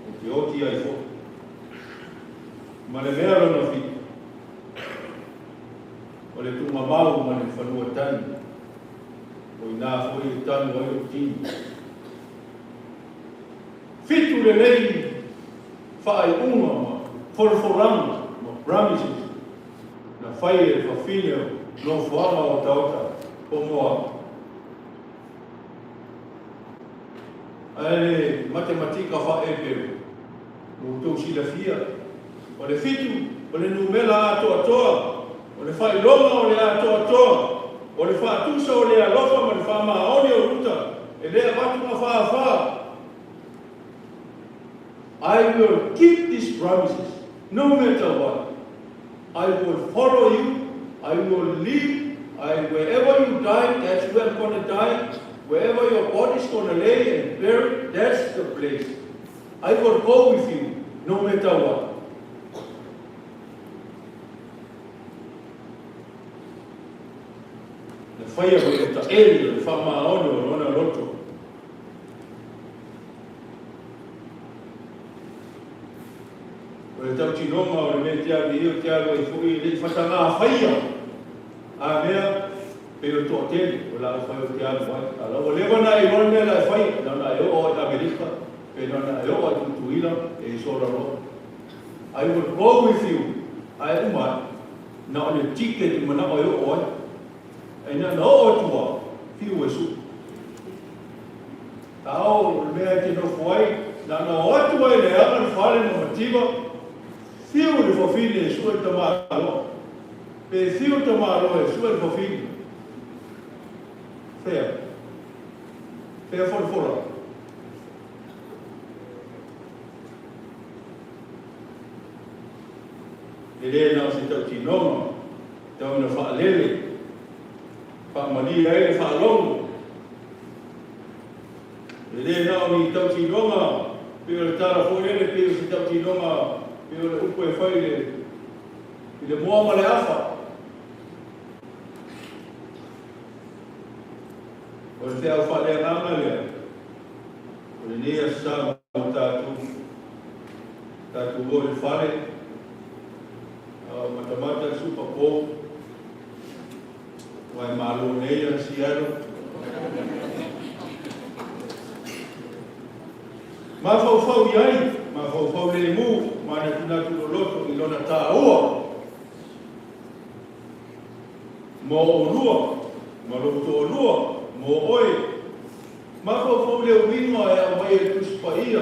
ou te oti ai foi. Ma le mea lona fitu, o le tuugamau ma le fanua tani. O i ina foi e tanu ai lou tino. Fitu lelei faaiuga ma folafolaga ma promises na fai e le fafine o nofoaga otaota o Moapo. Ae le matematika faa-Eperu, ua outou silafia, o le fitu o le numera atoatoa, o le faailoga o le atoatoa, o le faatusa o le alofa ma le faamaoni o Ruta e le avatu gafaafa. I will keep these promises no matter what. I will follow you, I will live, I, wherever you die, that's where I'm going to die. Wherever your body's going to lay and bury, that's the place. I will go with you no matter what. Na faia foi le taeli o le faamaoni o lona loto. O le tautinoga o le mea te alu i ai o te alu ai foi e le i fatagā faia a mea pei o le toatele o la au fai o te alu ai. A la ua leva ona e iloa le mea la e fai, na ona e oo i Amerika, pe na ona e oo i Tutuila, e sola loa. I will go with you, ae uma ai, na o le ticket i manao e oo ai. Ae na ona oo atu lava, fiu e sui. A o le mea e te nofo ai, na ona o atu lava i le aga le fale ma mativa, fiu le fafine e sue le tamaloa. Pe fiu le tamaloa e sue le fafine. Fea? Fea folafola? E le na o se tautinoga, tau ina faalele, faamalie ai le faalogo. E le na o ni tautinoga pei o le tala foi lele pei o se tautinoga pei o le upu e fai i le moa ma le afa. O le feau faaleagaga lea, o lenei aso sa mo tatou, tatou o i le fale, a o matamata le Super Bowl, Ua e malo nei a Seattle. Mafaufau i ai, mafaufau lemu, manatunatu loloto i lona tāua mo ʻolua, ma lou toalua, mo ʻoe. Mafaufau i le uiga e aumai e le Tusi Paia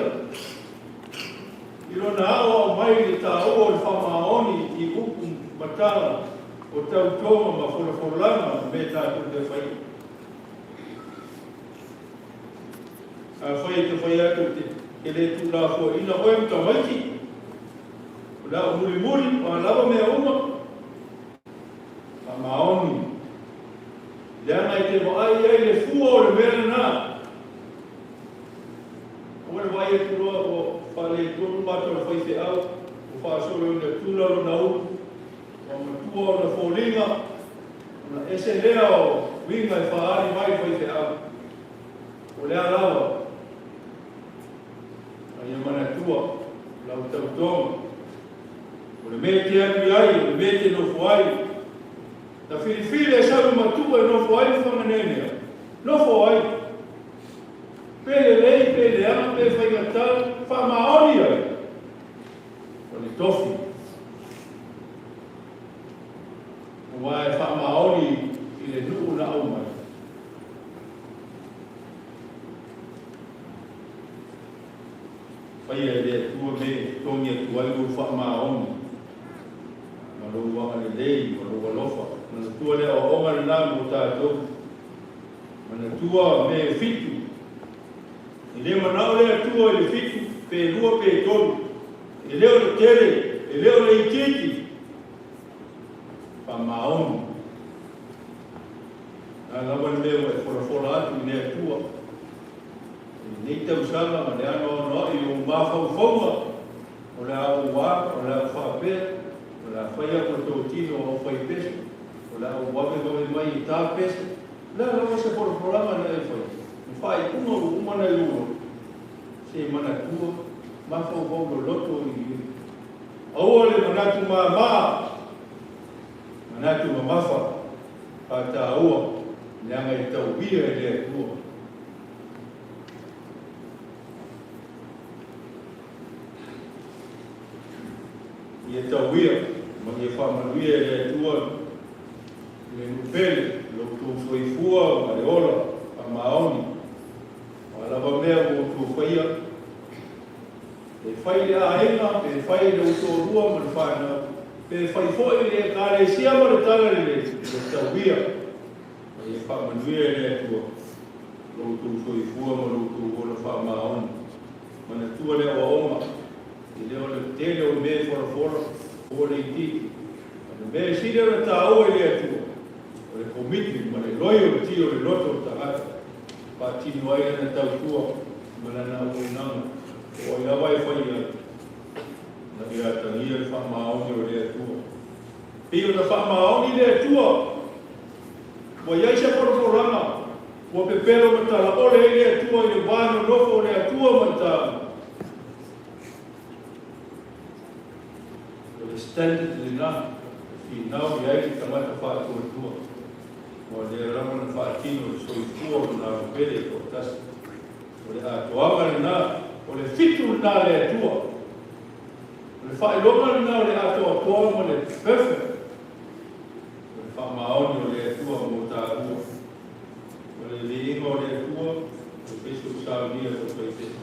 i lona aoao mai i le tāua o le faamaoni i upu ma tala o tautoga ma folafolaga ma mea tatou te faia. Afai e te fai atu te, e le tuulafoaiina oe ma tamaiti, o le ao mulimuli, o a lava mea uma, faamaoni, leaga e te vaai ai le fua o le mea lena. Aua le vaai atu loa ua faaletonu mata o le faifeau, ua faasolo ina tula lona ulu, Ua matua ona foliga, ona ese lea o uiga e faaali mai i faifeau. O le a lava? A ia manatua lau tautoga, o le mea e te alu i ai, o le mea e te nofo ai. Na filifili e sau matua e nofo ai le faganeenea, nofo ai. Pe lelei, pe leaga, pe faigata, faamaoni ai. O le tofi. Aua e faamaoni i le nuu na aumai. Faia e le Atua me e totogi atu ai lou faamaoni ma lou agalelei ma lou alofa. Manatua le aoaoga lena mo tatou. Manatua me e fitu. E le manao le Atua i le fitu, pe lua pe tolu. E le o le tele, e le o le itiiti. Faamaoni. A lava le mea ua e folafola atu i le Atua. I lenei tausaga ma le anoanoai o ou mafaufauga, o le a ou a, o le a ou faapea, o le a fai au ma totino o au fai peso, o le a ou vavevave mai i ta peso. O le a lava se folafolaga na e faia, o faaiuga ua uma ona e lou loto, se manatua, mafaufau loloto i i. Aua le manatu māmā, manatu mamafa, faataua. Leaga e tauia e le Atua. Ia tauia ma ia faamanuia e le Atua le nuu pele, lo outou soifua ma le ola faamaoni. O a lava mea ua outou faia, pe fai i le aiga, pe fai i lou toalua ma le fanau, pe fai foi i le Ekalesia ma le Talalelei, ia tauia ma ia faamanuia e le Atua lo outou soifua ma lo outou ola faamaoni. Manatua le aoaoga, e le o le tele o mea e folafola po o le itiiti. A o le mea e sili ona taua i le Atua, o le commitment ma le loyalty o le loto o le tagata e faatino ai lana tautua ma lana auaunaga, po o ai lava e fai ai, ina ia atagia le faamaoni o le Atua. Pei ona faamaoni le Atua, ua i ai se folafolaga ua pepelo ma talaole ai le Atua i le va nonofo o le Atua ma i taua. O le standard lena e finau i ai le tagata faatuatua, ua lea lava na faatino le soifua o lona alo pele e toatasi. O le atoaga lena, o le fitu lena a le Atua. O le faailoga lena o le atoatoa ma le perfect. O le faamaoni o le Atua mo taua. O le viiga o le Atua, e fai sou saunia e taufaipea.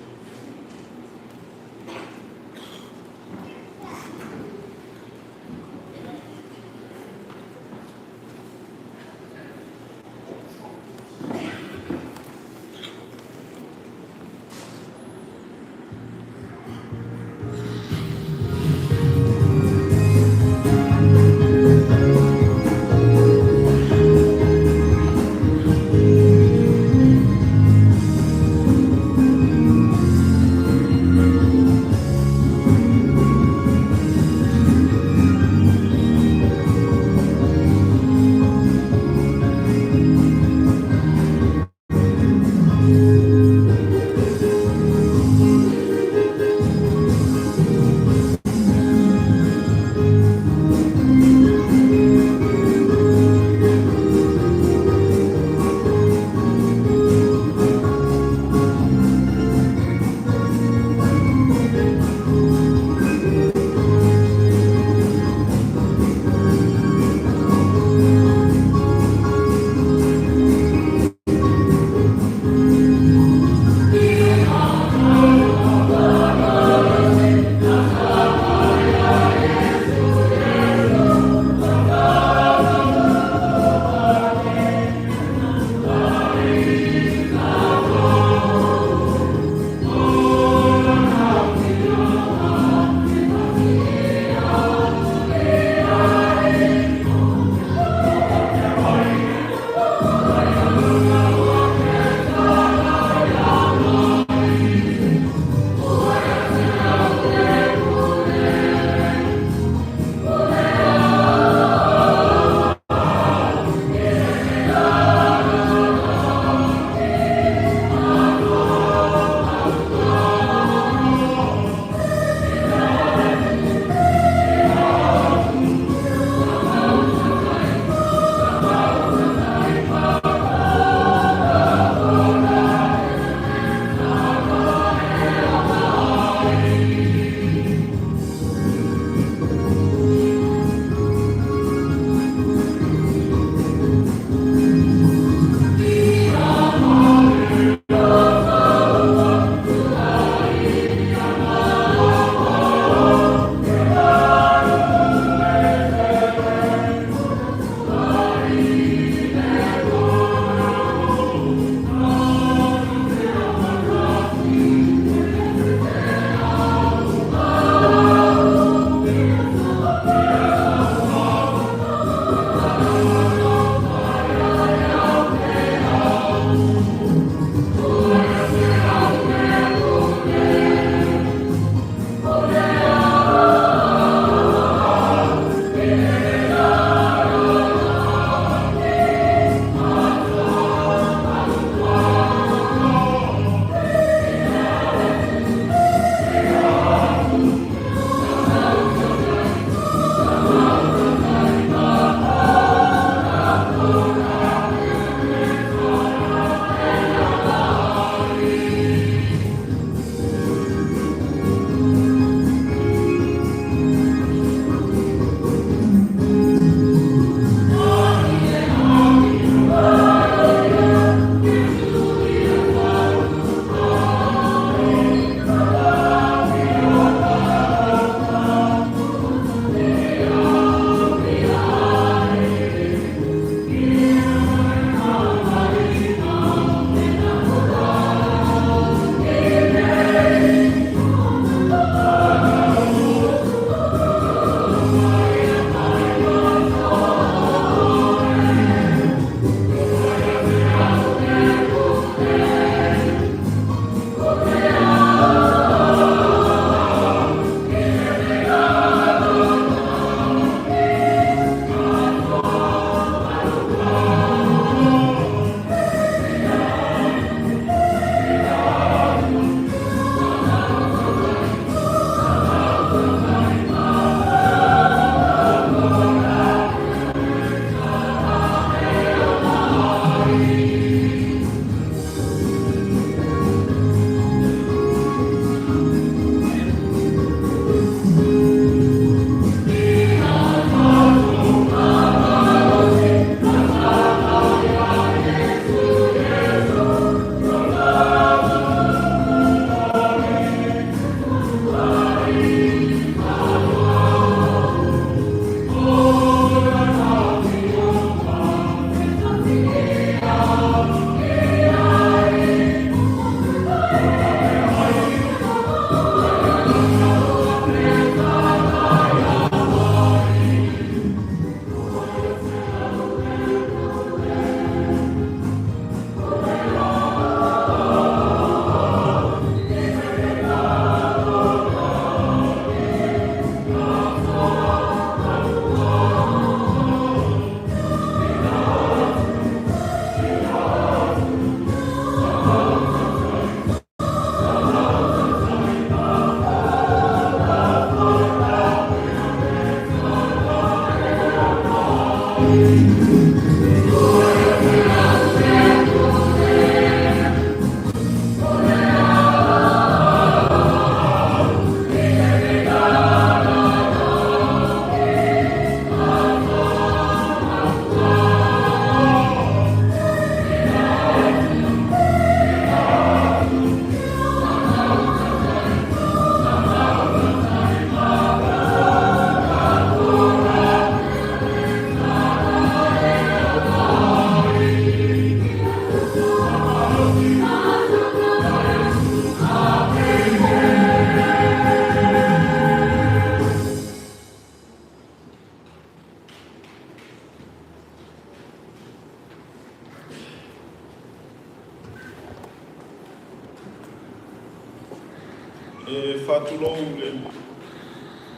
E faatulou le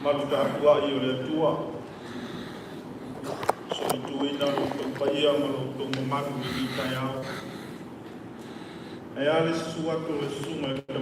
malu tapuai o le Atua, soituina lo outou paia ma lo outou mamalu i lenei taeao. Ae a le susu atu o le susuga i le